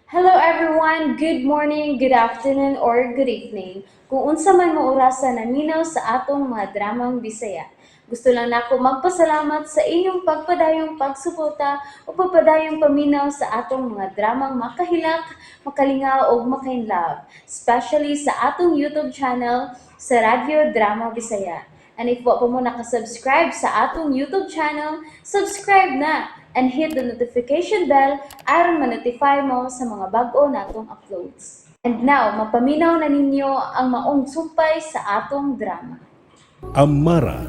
Hello everyone! Good morning, good afternoon, or good evening. Kung unsa man mo orasa naminaw sa atong mga dramang Bisaya. Gusto lang nako magpasalamat sa inyong pagpadayong pagsuporta o pagpadayong paminaw sa atong mga dramang makahilak, makalingaw ug makainlove, especially sa atong YouTube channel sa Radyo Drama Bisaya. And if wa pa mo nakasubscribe sa atong YouTube channel, subscribe na and hit the notification bell aron ma-notify mo sa mga bag-o natong uploads. And now, mapaminaw na ninyo ang maong sumpay sa atong drama. Amara.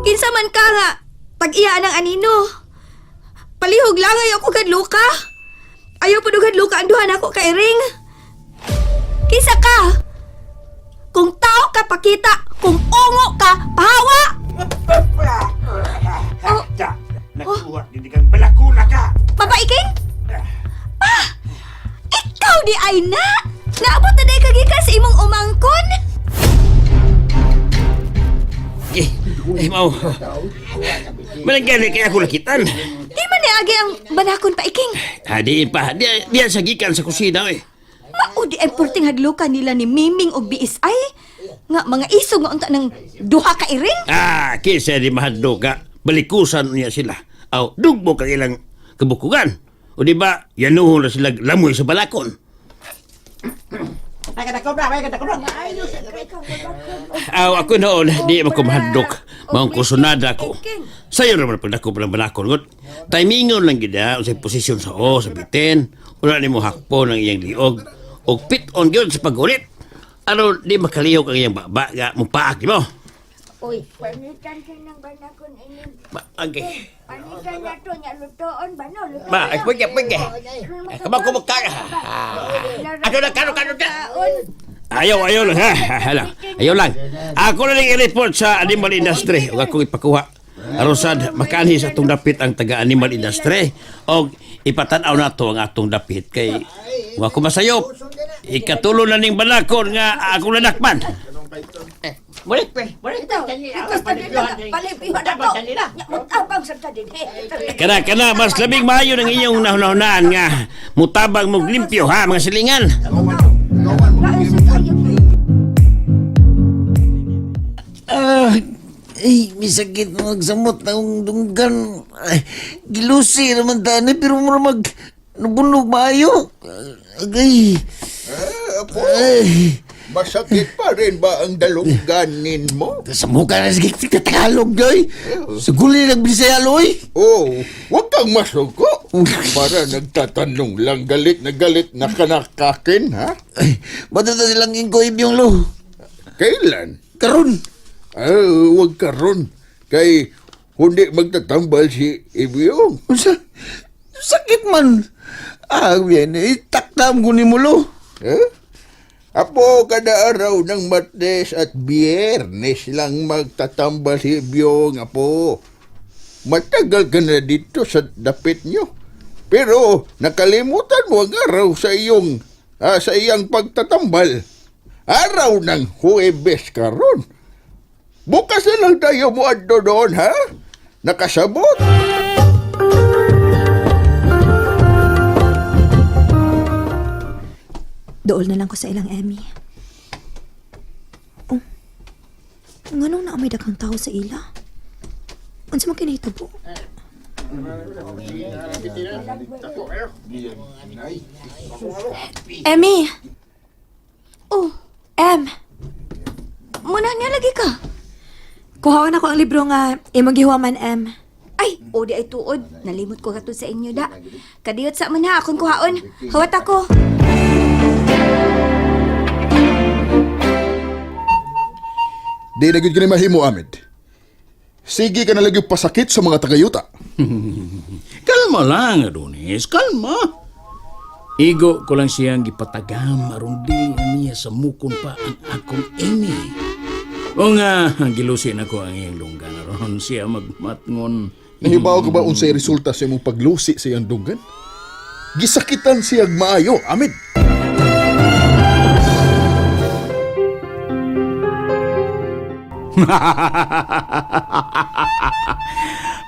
Kinsa man ka nga, tag-iya ng anino. Palihog lang ayaw ko gadluka. Ayaw po gadluka ang duha nako kay Ring. Kinsa ka? Kung tao ka pakita, kung ungo ka, pahawa! Oh. Nakuha, hindi kang balakuna ka! Papa Iking? Pa! Ikaw di ay na! Naabot na day kagikan sa imong umangkon? Eh, eh, mau. Malanggan kaya ako lakitan. Di man niagi ang banakon pa Iking. Ha, di pa. Di, di sa gikan sa kusina, eh. Mao di ay perting hadlukan nila ni Miming og BSI. Nga mga isog nga unta ng duha ka iring. Ah, kisa di mahadlo ka. Balikusan niya sila. Aw, dugbo kang ilang kabukugan. O di ba, yanuhon na sila lamoy sa balakon. Aw, ako noon, di man ko mahadlok. Maong kusunada ko. Sayo naman pagdako pa ng balakon. Ngut, timingon lang gida sa posisyon sa o, sa bitin. Wala ni mo hakpo ng iyang liog. O pit on gyud sa pagulit. Ano, di makalihok ang iyang baba nga mupaak di mo. Uy, panitan ka ng banakon ini. Ba, okay. Panitan na to niya lutoon ba no? Lutoon. Ba, ay, pwede, pwede. Ay, kamang kumukha. Ano na, kano, kano na? Ayaw, ayaw lang, ha? Ayaw lang. Ayaw lang. Ako na lang i-report sa animal industry. O akong ipakuha. Aron sad, makanhi sa atong dapit ang taga-animal industry. O ipatanaw na to ang atong dapit. Kay, wa ko masayop. Ikatulo na ning balakon nga akong nanakman. Balik, pe. Balik. Palipihan na to. Mutabang sa ta dinhi. Kana, kana, mas labing maayo ng inyong nahunahunaan nga mutabang mong limpyo, ha, mga silingan. Ah, ay, may sakit na magsamot na akong dunggan. Ay, gilusi naman tani, pero mura mag nabunog maayo. Agay. Apo, Ay, masakit pa rin ba ang dalungganin mo? sa mukha na sige Tagalog, doy. Sa guli ng Bisaya, loy. Oh, huwag kang masuko. Para nagtatanong lang galit na kanakakin, ha? Ay, ba't na silang ingko yung lo? Kailan? Karon. Ah, huwag ka ron. Kay hindi magtatambal si Ibiyong. Unsa? Sakit man. Ah, bien, itaktam ko ni mo, lo. Eh? Apo, kada araw ng Martes at Biyernes lang magtatambal si Ibiyong, apo. Matagal ka na dito sa dapit nyo. Pero nakalimutan mo ang araw sa iyong sa iyang pagtatambal. Araw ng Huwebes karon. Bukas na lang tayo muadto doon, ha? Nakasabot. Dool na lang ko sa ilang Emmy. Oh, nganong naa may daghang tao sa ila? Unsa man kinahitabo? Emmy! Oh, Em! Muna niya lagi ka. Kuhaon ako ang libro nga imong gihuwaman, Em. Ay, o di ay tuod. Nalimot ko katud sa inyo da. Kadiyot sa man ha, akong kuhaon. Hawat ako. Di na gyud kini mahimo, Ahmed. Sige ka na lagi pasakit sa mga tagayuta. Kalma lang, Adonis. Kalma. Igo ko lang siyang gipatagam aron dili na niya sa mukon pa ang akong Amy. O nga, gilusin ako ang iyang lunggan aron siya magmatngon. Nahibaw ka ba unsay resulta sa imong paglusi sa iyang dunggan? Gisakitan siyag maayo, Ahmed.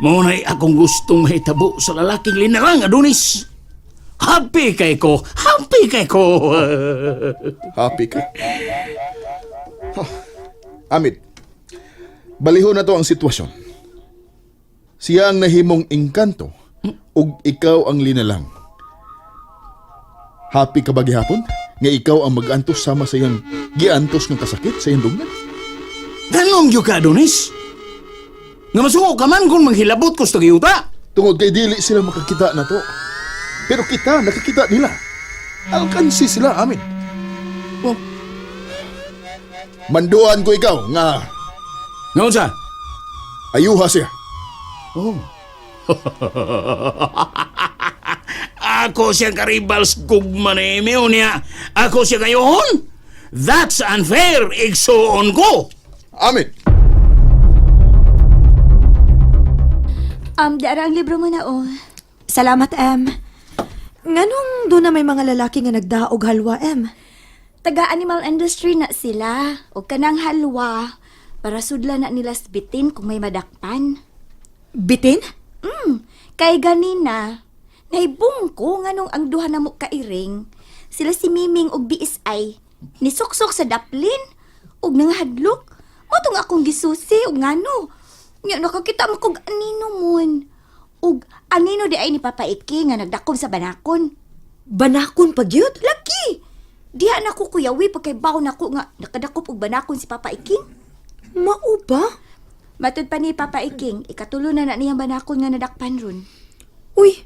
Mao na'y akong gustong mahitabo sa lalaking linarang, Adonis. Happy kay ko. Happy kay ko. Happy ka? Huh. Amit, balihon na to ang sitwasyon. Siya ang nahimong engkanto ug ikaw ang linalang. Happy ka ba gihapon? Nga ikaw ang mag-antos sama sa iyang giantos ng kasakit sa iyang dunggan? Ganom gyud ka, Adonis. Nga masuko ka man kung manghilabot ko sa tagayuta. Tungod kay dili sila makakita na to. Pero kita, nakakita nila. Alkansi sila, Amit. Oh. Manduan ko ikaw nga Nga unsa? ayuha siya. Oh. Ako siyang karibals gugma ni Emil niya. Ako siya kayohon. That's unfair, igsuon ko. Amit! Dara ang libro mo na, oh. Salamat, Em. Nganong doon na may mga lalaki nga nagdaog halwa, Em? Taga-animal industry na sila. O kanang halwa. Para sudla na nila sa bitin kung may madakpan. Bitin? Kay ganina, naibong ko nganong ang duha na mo kairing. Sila si Miming og BSI. Nisuksok sa daplin og nangahadlok. Motong akong gisusi og ngano. Nya nakakita mo kog anino mon. Og anino di ay ni Papa Iki nga nagdakob sa banakon. Banakon pag yun? Laki! Diha na ko kuyawi pagkaybaw nako nga nakadakop og banakon si Papa Iking. Mao ba? Matud pa ni Papa Iking, ikatulo na na niyang banakon nga nadakpan ron. Uy,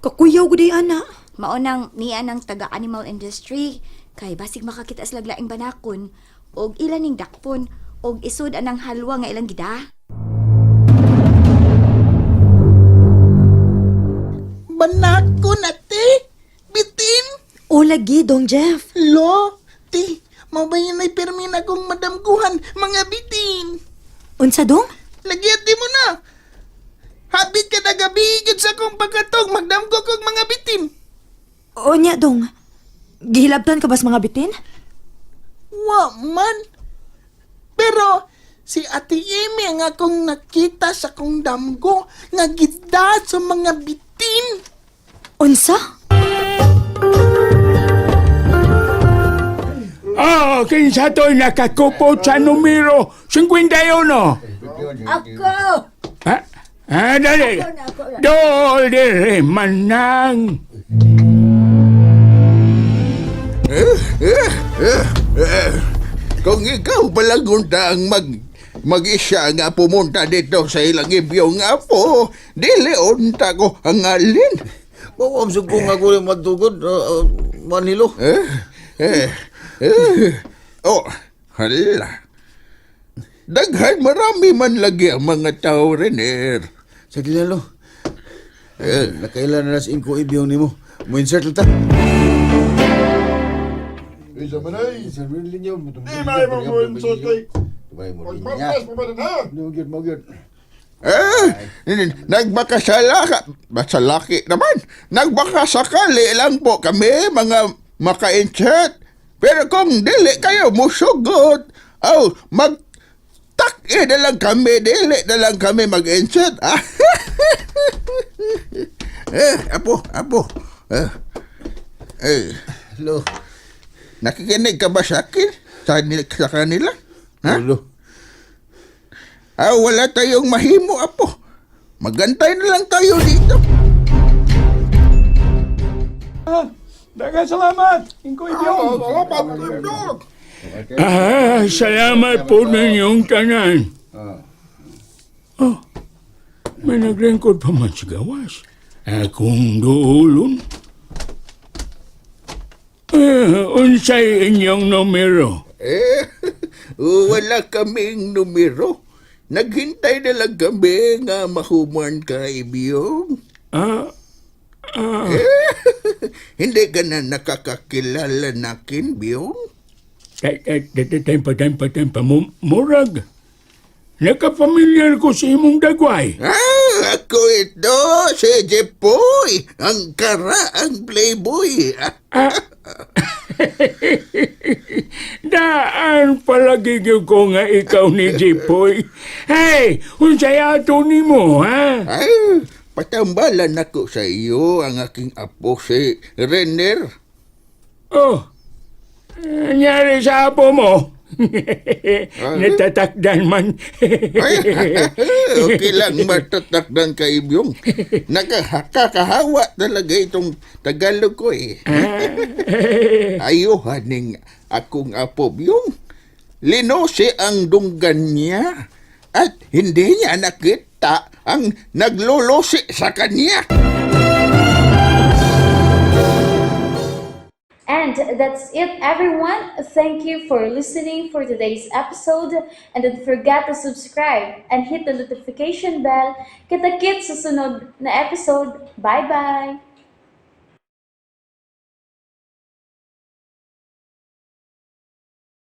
kakuyaw gud ay ana. Mao nang niya ng taga animal industry kay basig makakita sa laglaing banakon og ilan ning dakpon og isud anang halwa nga ilang gida. Banako na, te. Bitin. O lagi, Dong Jeff. Lo, te. Mabayin ay pirmi na kong madamguhan, mga bitin. Unsa dong? Lagi ate mo na. Habit ka na gabi, gid sa akong pagkatog, magdamgo kog mga bitin. O nya, dong. Gihilabtan ka ba sa mga bitin? Wa man. Pero si Ate Amy ang akong nakita sa kong damgo nga gida sa mga bitin. Unsa? Oh, kinsa to'y nakakupot sa numero 51? Ako! Ha? Ah, dali. Dol dire manang. Kung ikaw palagunta ang mag-isa nga pumunta dito sa ilang ibyong apo, dili unta ko ang alin. Bawam sa kong ako yung matugod, Manilo. Eh, eh, eh. Oh, hala. Daghan marami man lagi ang mga tao rin, eh. Sa kilalo. Eh, nakailan na sa ingko ibiyong nimo. Mo insert ta. Eh, nagbakasala ka. Basalaki naman. Nagbakasakali lang po kami, mga maka-insert. Pero kung dili kayo musugot, aw, mag tak na lang kami, dili na lang kami mag-insert. Ah. Eh, apo, apo. Eh, eh, Lo. Nakikinig ka ba sa akin? Sa kanila? Ha? Lo. Ah, wala tayong mahimo, apo. Magantay na lang tayo dito. Daghang salamat, Ingko Ibyong. Ah, salamat po ninyong tanan. Oh, may naglingkod pa man sa gawas. Akong duulon. Eh, unsay inyong numero? Eh, wala kaming numero. Naghintay na lang kami nga mahuman ka, Ibiyong. Ah, Eh, hindi ka na nakakakilala nakin, Biyong. Tempa, tempa, tempa, murag. Nakapamilyar ko sa imong dagway. Ah, ako ito, si Jepoy, ang karaang playboy. Ah, Daan palagi gyud ko nga ikaw ni Jipoy. Hey, unsay ato nimo, ha? Ay, Patambalan ako sa iyo ang aking apo si Renner. Oh, nangyari sa apo mo. Natatakdan man. Ay, okay lang matatakdan ka, Ibyong. Nakakahawa talaga itong Tagalog ko eh. Ayuhan ning akong apo, Byong. Linusi ang dunggan niya at hindi niya nakita ang naglulusi sa kanya. And that's it, everyone. Thank you for listening for today's episode. And don't forget to subscribe and hit the notification bell. Kita-kits sa sunod na episode. Bye-bye!